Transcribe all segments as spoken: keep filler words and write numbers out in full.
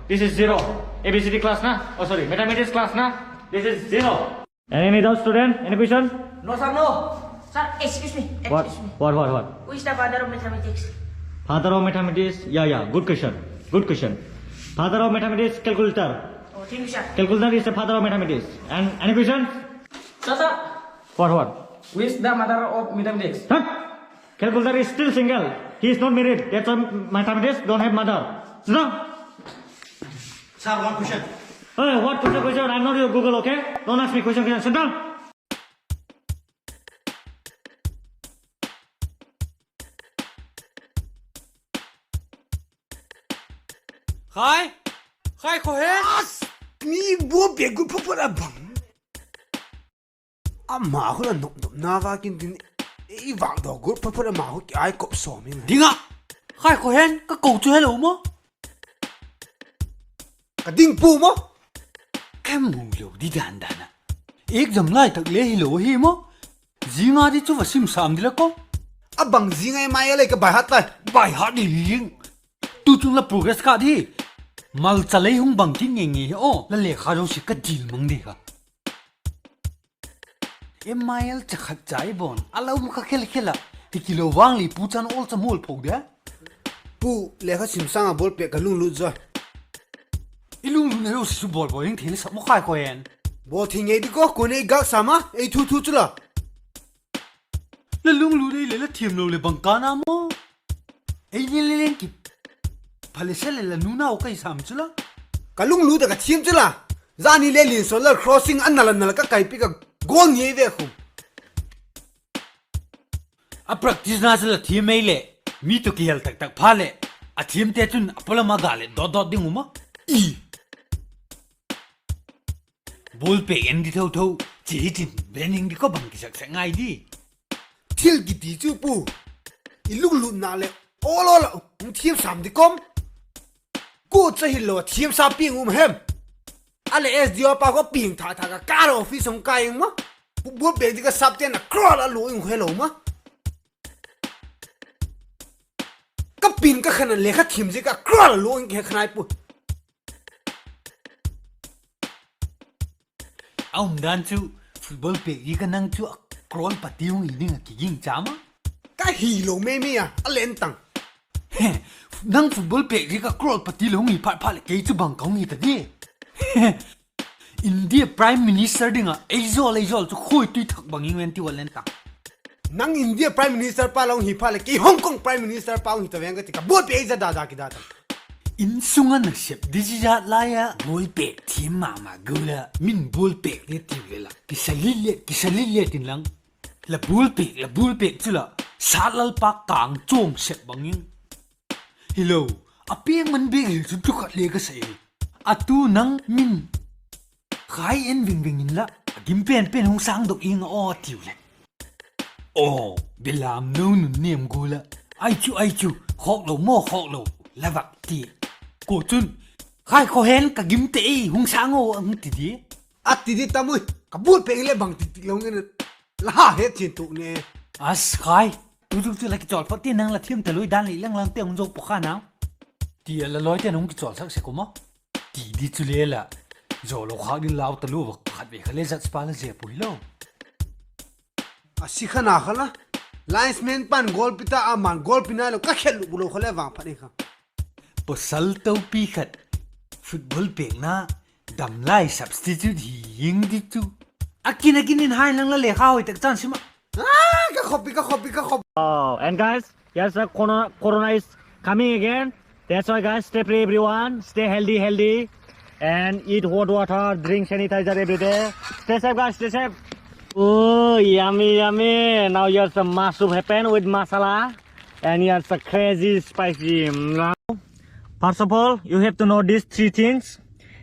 This is zero. A B C D class na? Oh, sorry, mathematics class na? This is zero. Any, any doubt, student? Any question? No, sir, no. Sir, excuse me. What? Excuse me. What? What? What? Who is the father of mathematics? Father of mathematics? Yeah, yeah. Good question. Good question. Father of mathematics, calculator. Oh, thank you, sir. Calculator is the father of mathematics. And any question? Sir, sir. What? What? Who is the mother of mathematics? Huh? Calculator is still single. He is not married. That's why mathematics don't have mother. Sit down. Sir, one question. Hey, what question, question? I'm not your Google, okay? Don't ask me question, question. Sit down. Khai? Khai khohen? As! Ni bo be gu phu phu la bang. Ama hu la nop nop na va kin tin. Ei vang do gu phu phu la ma hu ki ai kop so mi. Dinga! Khai khohen ka kou chu hello mo? Ka ding pu mo? Ka mu lo di dan dan a. Exam lai tak le hi lo hi mo? Zinga di chu va sim sam di la ko? A bang zinga mai le ka bai hat tai. Bai hat di ling. Tu chung la progress ka di. Mal cha lei hung bang ki nge nge o. La le kha jo si ka dil mang di ka. M I L cha khat chai bon. A lo ma ka khel khel a. Ti kilo wang li pu chan ol cha mol phok de. Pu, lekha sim sanga ball pet ka lunglut jo. I lunglut na lo si su bol bol ing thil sa mo khai khohen. Ball thi ngei di ko, ko nei gak sama, ei thu thu chula. La lunglut ei le la thiam lo le bang ka na mo. Ei le le leng ki. Phale se le la nu na o kai sam chula. Ka lunglut ka thiam chula. Zani le lin so la crossing an nala nala ka kai pi ka goal ngei ve khu. A practice na chu la thiam ei le. Mi to kihel tak tak pha le. A thiam te chun a polam a ga le dot dot ding uma. I. Ball pet en di tho tho. Chi hi chin. Bening di ko bang ki sak sak ngai di. Thil kiti chu pu. I lunglut na le. Ol ol a. Hung thiam sam di kom. Ko cha hi lo thiam sa ping um hem. A le S D O pa ko ping tha tha ka ka office hung kai ing ma. Ball pet di ka sap te na crawl a lo ing hello ma. Ka pin ka khana lekha thim ji ka crawl lo ing he khnai pu. A um dan chu football pet hi ka nang chu a crore pati hung hi ding a kiging cha ma. Ka hi lo me me a, a len tang. He, nang football pet hi ka crore pati lo hung hi phat phat le kei chu bang ka hung hi ta di. He, India Prime Minister ding a, ei zol, ei zol chu khoi tui thak bang ing ven ti wa len tang. Nang India Prime Minister pa lo hung hi phat le kei Hong Kong Prime Minister pa hung hi ta ven ka ti ka ball pet ei za da da ki da tang. Insung a na sep di ji jat lai a, ball pet thim ma ma gu la, min ball pet le ti le la. Kisa li le, kisa li le tin lang. La ball pet, la ball pet chu la, sat lal pa kang chong sep bang ing. Hello, a peng man bek hil chu tu khat le ka sai. A tu nang min. Khai en ving ving in la, a gim pen pen hung sang dok ing a aw tiu le. Aw, belam no nun nem gu la. Ai chu, ai chu, khok lo mo khok lo, la vak ti. Ko chun, khai khohen ka gim te ei, hung sang o, hung ti di. A ti di tamui, ka bul peng le bang ti ti lo ngen. La ha he chin tu ne. As khai, tu tu tu la ki chol phot ti nang la thiam ta lui dan li lang lang te hung jok po kha na. Ti la loi te nung ki chol sak se ko mo. Ti di chu le la. Zo lo khak din lau ta lu va khat ve kha le zat spa la je pu hi lo. A si kha na kha la. Linesman pan goal pi ta a man goal pi na lo ka khet lu lo kha le vang phat ni kha. Pasal to pi khat. Football pek na dam lai substitute hi ying di chu. Akin akin in hai lang la le kha hoi tak chan sima. Ah, ka khopi ka khopi ka khopi. Oh, and guys, yes, the corona, corona is coming again. That's why, guys, stay free, everyone. Stay healthy, healthy, and eat hot water, drink sanitizer every day. Stay safe, guys. Stay safe. Oh, yummy, yummy. Now here's some mushroom happen with masala, and here's a crazy spicy. Now, first of all, you have to know these three things.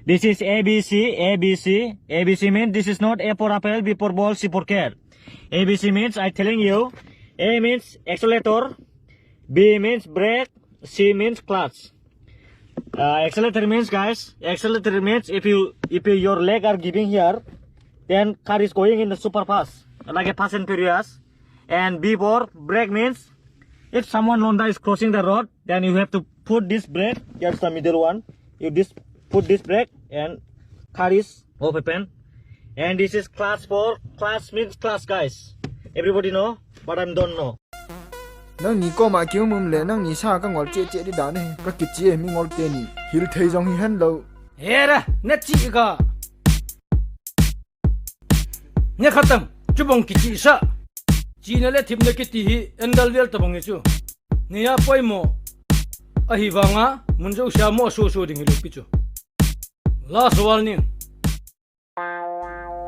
This is A B C, A B C. A B C means this is not A for apple, B for ball, C for cat. A B C means I telling you, A means accelerator, B means brake, C means clutch. Uh, accelerator means, guys, accelerator means if you if you, your leg are giving here, then car is going in the super fast, like a Fast and Furious. And B for brake means if someone Honda is crossing the road, then you have to put this brake. Here's the middle one. You this Put this break and cut this off a pen. And this is class four. Class means class, guys. Everybody know, but I don't know. Nangni koma kium um le, nangni sa ka ngol cheh cheh di dan e. Ka kichi e, mi ngol teni. Hil thei jong hi hen lo. Hera, na chi ka. Nia khatang, chubang kichihsah. Chihna le themna kiti hi, endal vel tabang hi chu. Nia poimo. Ahivanga, mun jousea mo susu ding hi lo pi chu. Last warning.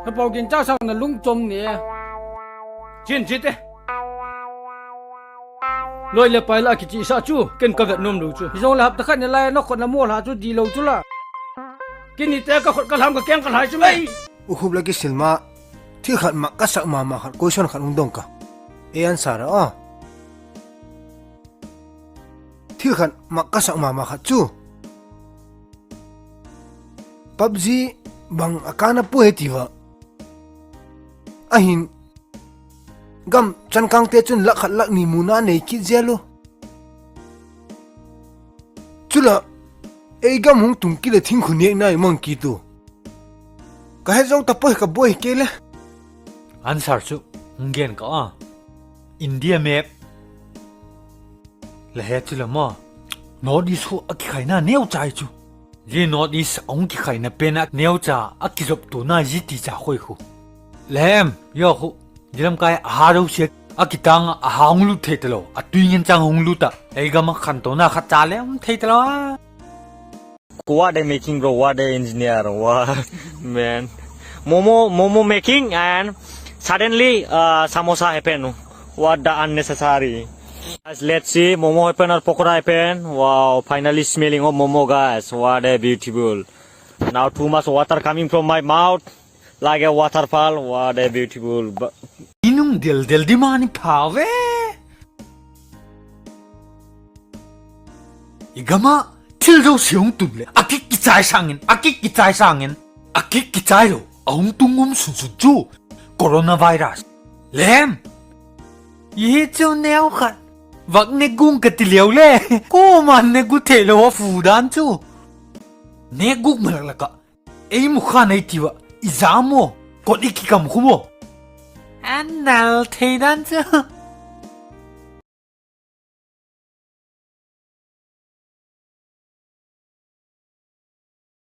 Na pau kin cha sang na lung chom ni. Chin chite. Loi le pai la kichihsah chu, ken ka vet nom lo chu. Hijong le hapta khat ni lai, na khut na mo la chu di lo chu la. Kini te ka khut ka lam ka keng ka lai chu mai. U Khup le kisil ma, thil khat ma ka sak mama khat, question khat hung dong ka. E answer a. Thil khat ma ka sak mama khat chu. PUBG bang a kana pu he tiva. Ahin gam chankang te chun lakh khat lakh ni muna nei kit jel u. Chula, ei gam hung tung kile thing khu nek nai mang kitu. Ka het jong ta poi ka boi ke le. Answer chu, hung gen ka a. India map. La he chu la ma. North East khu a kikhai na neo chai chu. Ji North East a hung kikhai na pen a neo cha a kijop tu na ji ti cha khoi khu. Lem, yo khu. Jilam kai a ha ro se a kitang a ha hung lut thei talo. A tui ngen chang hung lut a. Ei gam a khan to na khat cha le um thei talo a. What they making, bro? What they engineer? What, man? Momo, momo making and suddenly uh, samosa happen. What the unnecessary? Guys, let's see. Momo happen or pakora happen. Wow, finally smelling of momo, guys. What a beautiful. Now too much water coming from my mouth. Like a waterfall. What a beautiful. Inung del del di mani pave. I gam a thil jouse hung tum le, a kik kichai sangin, a kik kichai sangin, a kik kichai lo, a hung tung um sun sun chu, coronavirus. Lem! Ye chu neo khat, vak ne gung ka ti leo le, ko man ne gu thei lo a fu dan chu. Ne guk malak laka, ei mu kha nei tiva, i za mo, kot i kikam khu mo. An nal thei dan chu.